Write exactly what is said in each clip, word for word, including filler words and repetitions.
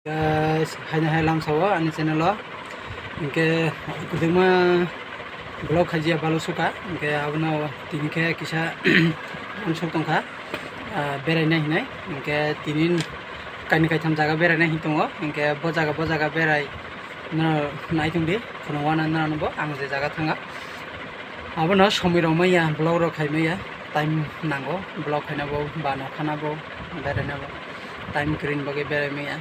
Guys, haino hai lamsao ani channel o hinkhe kwbangma vlog khaijia balu suka, hinkhe abono tini khe kisa uansuk tongkha, ah, beraina hinai. Hinkhe tini kaini kaitham jaga beraina hin tongo, hinkhe bo jaga bo jaga berai no nai tongdi, kheno wana nano bo ang je jaga thanga. Abono somoi rok maya, vlog rok khai maya, time nango, vlog khaina bo, ba nokhana bo, beraina bo, time kwrwini bagwi berai maya.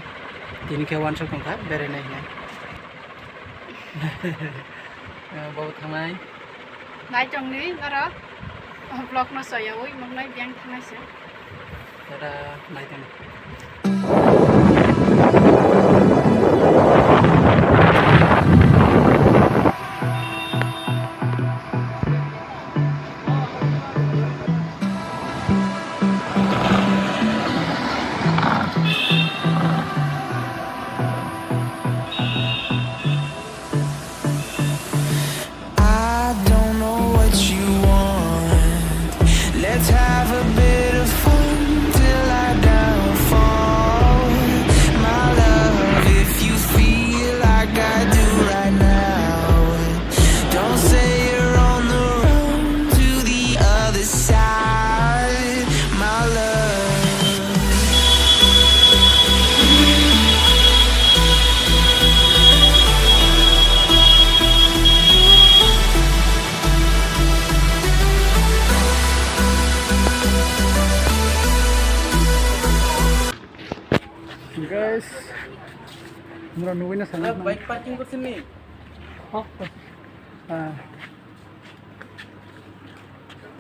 Tini khe uansuk tongkha, beraina hinai. Bo thangnai. Nai tongni norok, vlog no soyawi nuknai biyang thangnai se. Tada, nai tong. I don't know what you want. Let's have a bit of fun till I downfall. My love, if you feel like I do right now, don't say you're on the road to the other side, my love. Guys, mura nugui na sana. Bike parking kursin ni? Ah.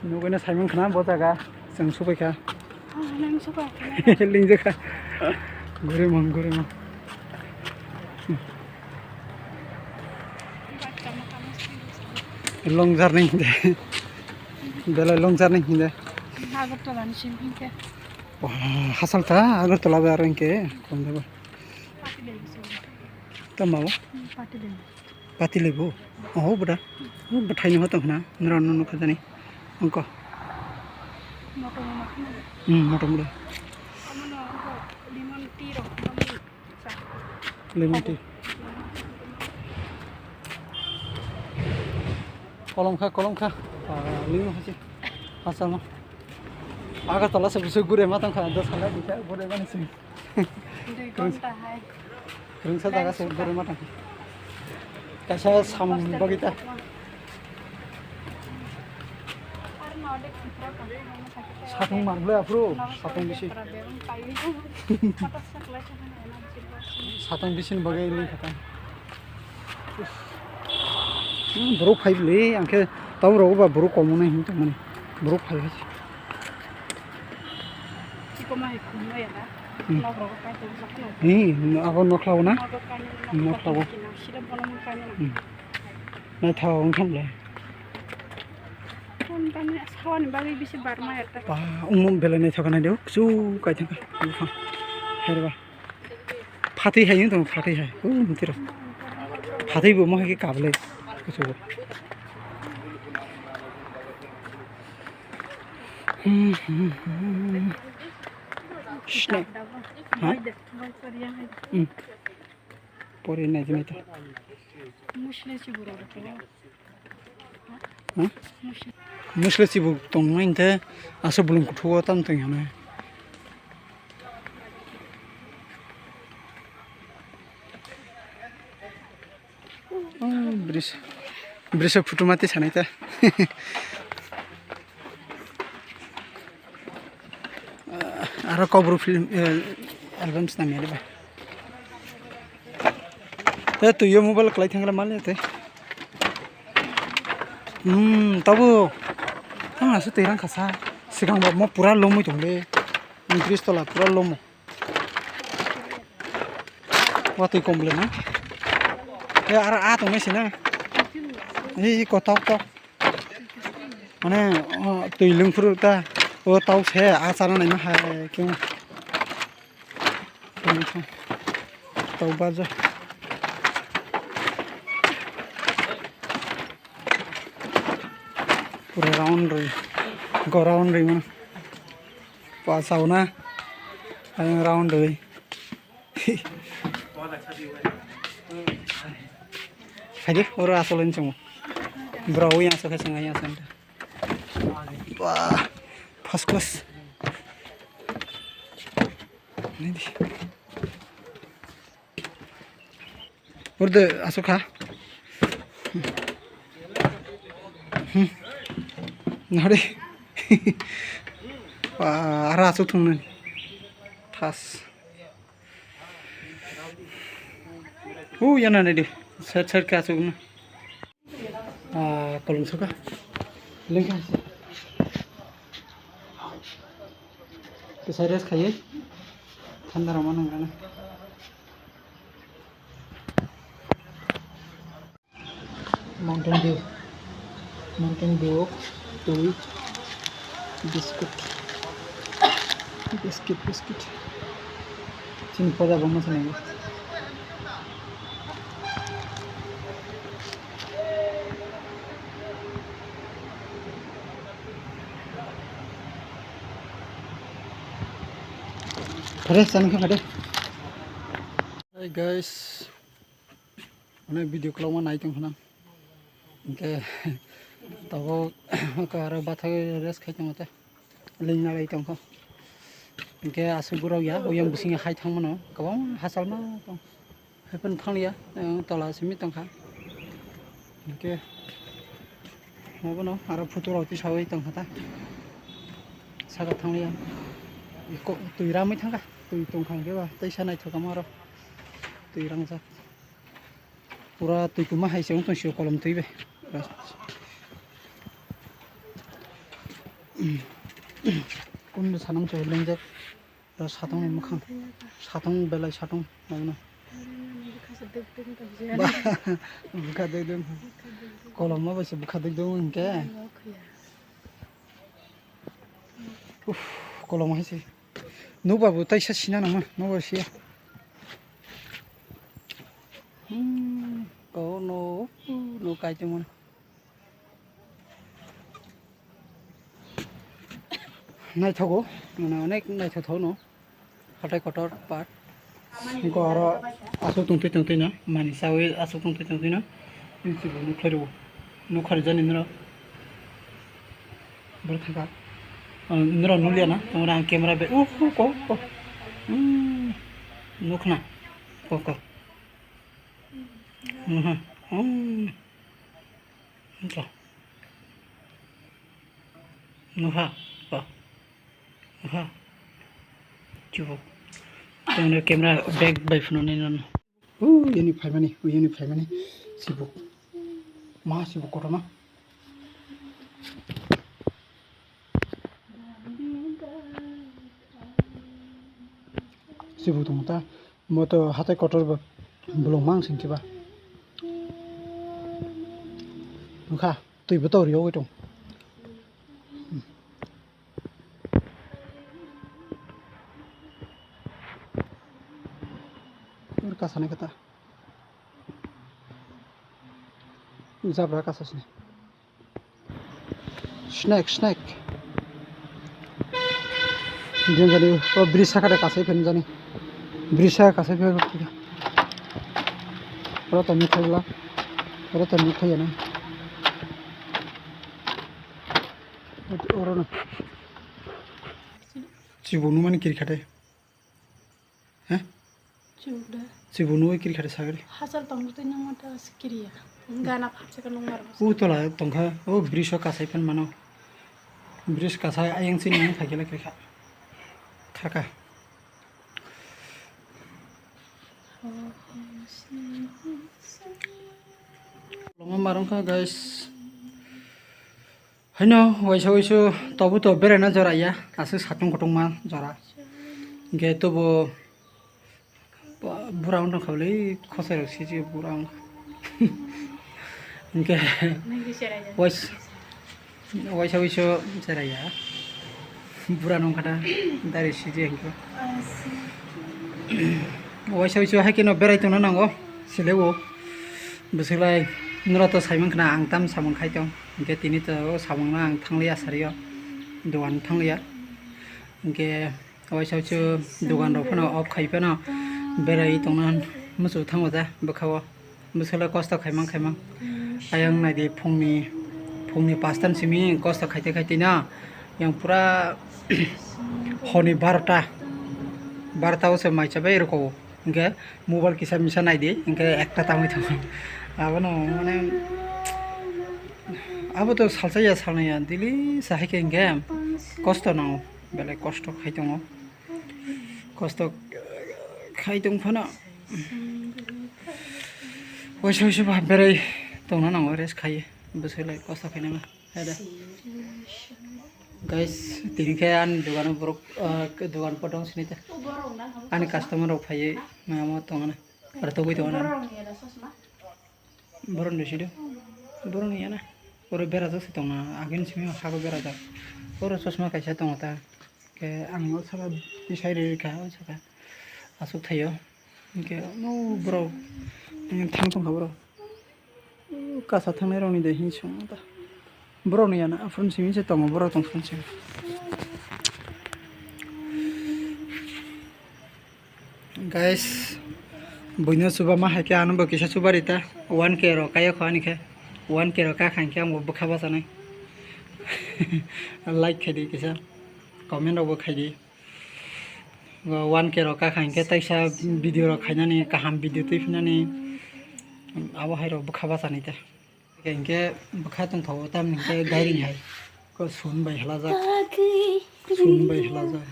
Nugui na saimang khana bo jaga chwng subai kha. Ah, nang subai kha. Lingjak kha. Guri mang, guri mang. Long journey hinde. Belai long journey hinde. Agartala ni sim hinde. Wah, hasal ta Agartala ba aro hingke kom debo. Pati lebu. Tama bo? Hmm, pati lebu. Pati lebu. Oh, bwda. Oh, bwthai ni hoto hwna. Nora no nukha jani. Ongko. Moto mo khna. Hmm, moto mo. Amo no ongko lemon tea rok. Lemon tea. Kolom kha, kolom kha. Ah, lemon hachi. Asal ma. Agartala se busu gure ma tong kha. Dos khala dita gure mani sing. Dui ghonta hai. Kwrwngsa jaga se gure ma tong kha. Kaisa samung bagwi ta. Satung mangle aphuru, satung bisi. Satung bisi ni bagwi ini kata. Hmm, borok phai bwle, ang khe tau rogo ba borok komo nai hin tongmani. Borok phai hai. Chikoma hai khum no ya da. Hmm. Nok rogo kai tong sakno. Ni, abo nokhlawo na? Nok kai no, nok Nokhlawo. Kai no, sida bono kai no. Hmm. Naithok wng kha bwle. Phone tangwi sawani bagwi bisi barma ya ta. Ba, omo belai naithok kha naidi, kuchuk kai thang kha buphang. Herba. Phatwi hai wng tong, phatwi hai. O, mtira. Phatwi bo mo hai khe kablai. Kuchuk bo. Hmm, hmm, hmm, hmm. Snack. Ha? Hmm. Pori nai jini to. Musli si buro. Hmm? Musli chibuk tongmani hwnkhe aswk bolong kuthugo tamo tong hwnwi. Oh, bris, bris photo mati sanai ta. Ah, aro Kaubru film, eh, album swnam ya ba. Eh, twi yo mobile kwlai thangla male te. Hmm, tabu. Thang asu twi rang khasa. Sigang ba mo pura lomwi tong le. Bris tola pura lomo. Watwi kom le na. Eh, ara a tong nai sina. Eh, ko tok tok. Mane, o, twi lwng phuru ta, o tau se, a chana naima hai khe. Tau baja. Pura round rwi, go round rwi mano. Pa sauna, ayang round rwi. Phaidi, oro asol hinwi chwngo. Bro, yang asol khe chwngo, yang asol. Wah, first class. Naidi. Urde asukha. Hmm. Nari. Wah, ara asuk thungnani. Thas. Uh, yana naidi. Side side khe asukna. Ah, kolom soka. Lengkha. Kisa rest khaiwi thanda rwma nang rwna. Mountain Dew. Mountain Dew, twi, biscuit. Biscuit, biscuit. Chini poda bo mwsana. Phare, chana khe phare. Hey guys, onek video kwlangma nai tong khna. Hinkhe tabuk aro bathai rest khai tongo te. Lingna lai tongkha. Hinkhe aswk borok ya, oyang bising hai thangmano kwbang hachalma tong. Haiphano thangliya, ang tola simi tongkha. Hinkhe abono aro photo rok tisawi tongkha ta. Saka thangliya. Iko twi ramwi thangkha, twi tongkha hinkhe ba teisa naithok kamo aro. Twi rangjak. Pura twi kwma hai se wng tong sio kolom twi bai. Kunu sanam chai lengjak. Ro satong ni mwkhang. Satong belai satong. Naina. Bwkha dwk dwk. Kolom ma bai se bwkha dwk dwk hinkhe. Uff, kolom hai se. Nukba bo taisa sina nangma, nukba siya. Hmm, kono, uh, nuk kai tongmani. Naithogo, mane onek naithothono. Hatai kotor part. Wngkha oro aswk tongtwi tongtwi no, mani sawi aswk tongtwi tongtwi no. Nukharwi jani noro. Bwrwi thangkha. Ah, noro nukliya na? Tongra ang camera be. Uh, uh, ko, ko. Hmm. Nukhna. Ko, ko. Mhm. Hmm. Nukhna. Nukha. Ko. Nukha. Chubo. Tongra camera bag bai phano nai nono. Uyuni phaimani, uyuni phaimani. Sibuk. Ma sibuk kotorma. Sibuk tong ta. Moto hatai kotor bo. Bolong mang sing kiba. Nukha, twi bo tor yo tong. Ur kasane kata. Jabra kasa sini. Snack, snack. Diyan jani, o bridge saka de kasai phen jani. Bridge saka kasai phen. Oro to mithai la. Oro to mithai ya na. Oro no. Chibo numani kiri khate. He? Chuk da. Chibo nugwi kiri khade sagri. Hachal tong twi nungma ta sikiriya. Gana phatsa ka nungma rw. U tola tongkha, o bridge o kasai phan mano. Bridge kasai ayang chini nung phaikhe la kiri kha. Khaka. Longma marong kha, guys. Haino waisa waisu tobu to beraina jora ya, aswk satung kutungma jora. Hinkhe tobo bura wng tongkha bwle, khosai rok siji bura wng. Hinkhe wais-, waisa waisu jora ya. Bura nung kha da, dari siji hinkhe. Waisa waisu hai kheno berai tongna nango, sile o. Bwswklai nora to saimang khna ang tam samung khai tong. Hinkhe tini to o samungno ang thangliya sario, dogan thangliya. Hinkhe waisa waisu dogan rok phano off khai phano berai tongna Musu thango da bwkhao. Bwswla kosto khaimang khaimang. Ayang naidi phungni, phungni pastan simi kosto khaite khaite na. Yang pura honi barota. Barota o se mai chabai roko. Hingke mobile kisa misa naidi. Hingke ekta tangwi thango. Abono mane abo to salsa ya salnaya daily sahaike hingke kosto nango. Belai kosto khai tongo. Kosto khai tong phano. Waisa waisa ba berai tongna nango rest khai. Bwswla kosto khainama. Heda. Guys, tini khe ani dogano borok, ah, dogan potong sini ta. Ani customer rok phaiwi mama tongana. Ar togwi tongana. Borok ni sido. Borok ni yana. Oro berajak se tongna. Agin simi hago berajak. Oro chosma kaisa tongo ta. Ke ang o saka tisai rwi rwkha o saka aswk thaio. Hingke no borok thang tongkha borok. O kasa thangnai rokni de hin song ta. Borokni yana aphuru simi se tongo borok tong phuru simi. Guys, buino chuba ma hai khe ano bo kisa chuba rita one K rok kaya kho ani khe one K rok kha khain khe ang bo bwkha bachanai. Like khaidi kisa, comment rok bo khaidi. One K rok kha khain khe taisa video rok khainani, kaham video twi phinani, abo hai rok bwkha bachani ta. Hingke bwkha tongthogo tamni hingke gairing hai ko sun bai halajak, sun bai halajak.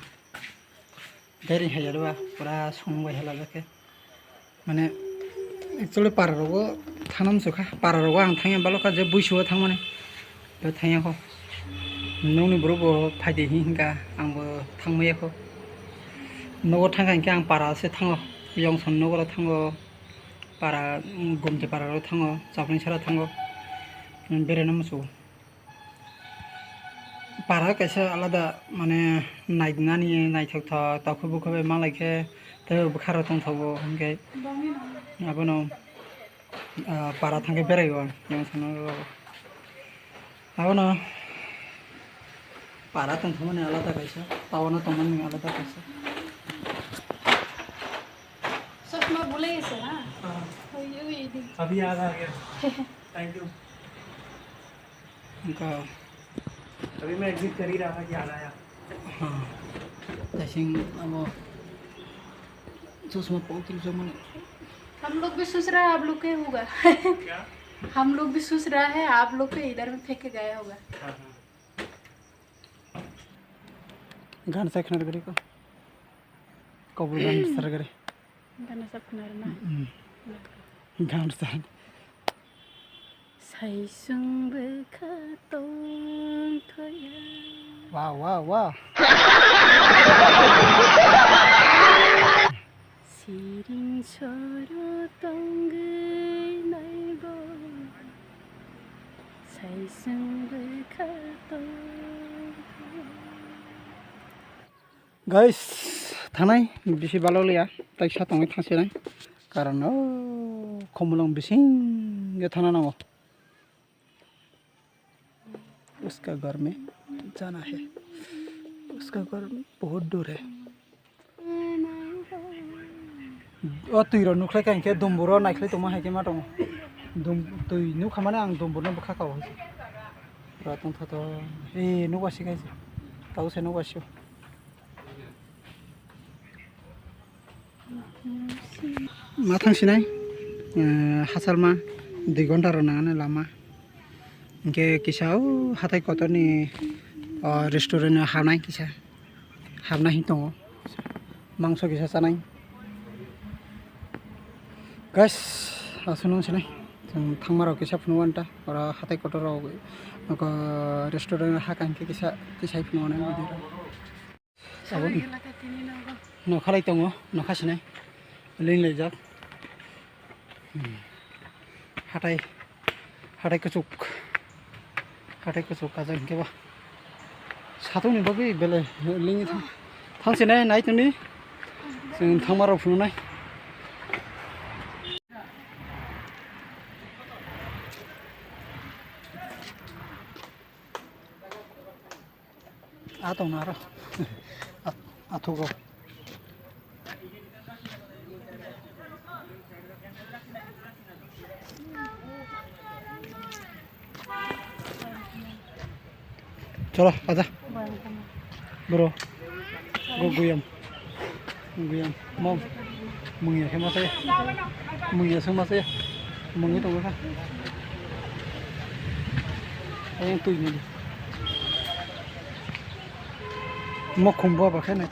Gairing hai yarwa pura sun bai halajak khe. Mane, actually, para rogo thanam sukha. Para rogo ang thangya balokha je buisuo thangmani. Be thangya kho. Nokni borok bo phaidi hi hingka ang bo thangmaya kho. Nogo thangkha hingke ang para se thango. Yongson nogo thango. Para, mm, gomti para ro thango. Chapling sara thango. Berena musu. Para kaisa alada mane nainani naithok thok takhuk bukhuk bai malai khe tei bwkha rok tongthogo hwnkhe abono, ah, para thangkhe berai o yang sana abono para tongthokmani alada kaisa, town o tongmani alada kaisa. चश्मा भूले गेছে না? हाँ। ওই, ওই, ওই দিন। अभी याद आ गया। Thank you। उनका अभी मैं एग्जिट कर ही रहा था कि याद आया। हाँ। Taising amo chosma poktil jomani. हम लोग भी सोच रहा है आप लोग के होगा। क्या? हम लोग भी सोच रहा है आप लोग के इधर में फेंक के गया होगा। हाँ, हाँ। Gan sa khna gari ko. Kobor gan sa gari. Gan sa khna na. Mm. Gan sa. Saisung bwkha tong thoya. Wow, wow, wow. Siring soro tongwi naibo. Saisung bwkha tong thoya. Guys, thanai bisi balo liya, tai sa tongwi thangsinai. Karon o khomulong bising ge thana nango. Uska ghar mein jana hai. Uska ghar bahut dur hai. O twi rok nukhlai kha hinkhe dumbur o naikhlai tongma hai khe ma tongo. Dum-, twi nukha mane ang dumbur no bwkha kao hai. Pura tongthoto. E nukwa si guys. Tau se nukwa sio. Ma thang sinai, eh, hachal ma dui ghonta rok nang ani lama. Hinkhe kisa o hatai kotor ni, o, restaurant o hanai kisa. Hapna hin tongo. Mangso kisa chanai. Guys, aswk nung sinai. Chwng thangma rok kisa phunuk anta. Oro hatai kotor rok, nokho restaurant o hakha hinkhe kisa tisai phunuk anai video rok. Abo nokha lai tongo, nokha sinai. Ling laijak. Hmm. Hatai, hatai kuchuk. Hatai kuchuk kajak hinkhe ba. Satung ni bagwi belai ling thang. Thang sinai nai tongni. Chwng thangma rok phunuknai. A tongna aro. A, a thugo. Cholo, aja. Bro. Go guyam. Guyam. Mom. Mungya khe masa ya. Mungya sung masa ya. Mungya tong kha. Ayang tui ni. Mo khum bo ba khe nai.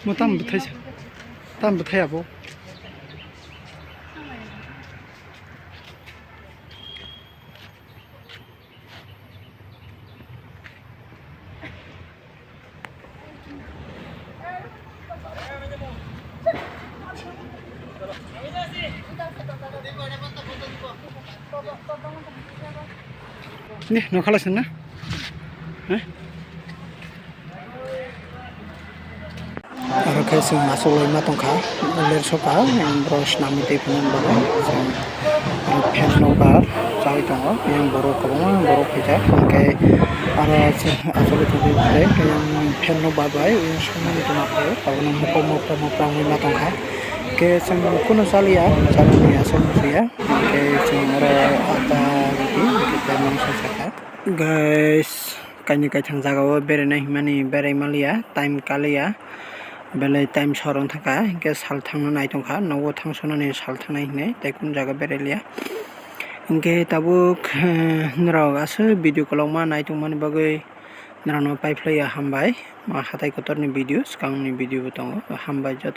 Mo tam bthai sa. Tam bthai abo. Ni, no khalas na? Hah? Aro khe chwng achuk lai ma tong kha, ler sok kha, borok swnam twi phano borok chwng fan no bar chaui tongo, yang borok kwbangma borok phaijak, hwnkhe aro chwng achuk lai tongwi tei yang fan no bar bai yang swnam tongma khe abono mokol mopra mopra wngwi ma tong kha, hwnkhe chwng kunu cha liya, cha nani achuk muchung ya, hwnkhe chwng oro ata rwdi, hwnkhe tei mangsa sakha. Guys, kaini kaithang jaga o beraina himani berai maliya, time kaliya, belai time sor wng thangkha, hinkhe sal thangna nai tongkha, nogo thang sonani sal thangnai hinwi, tei kunu jaga berai liya. Hinkhe tabuk, eh, norok aswk video kolokma nai tongmani bagwi norokno paiphlaiya hambai. Ma hatai kotorni video, swkangni video bo tongo, hambai joto.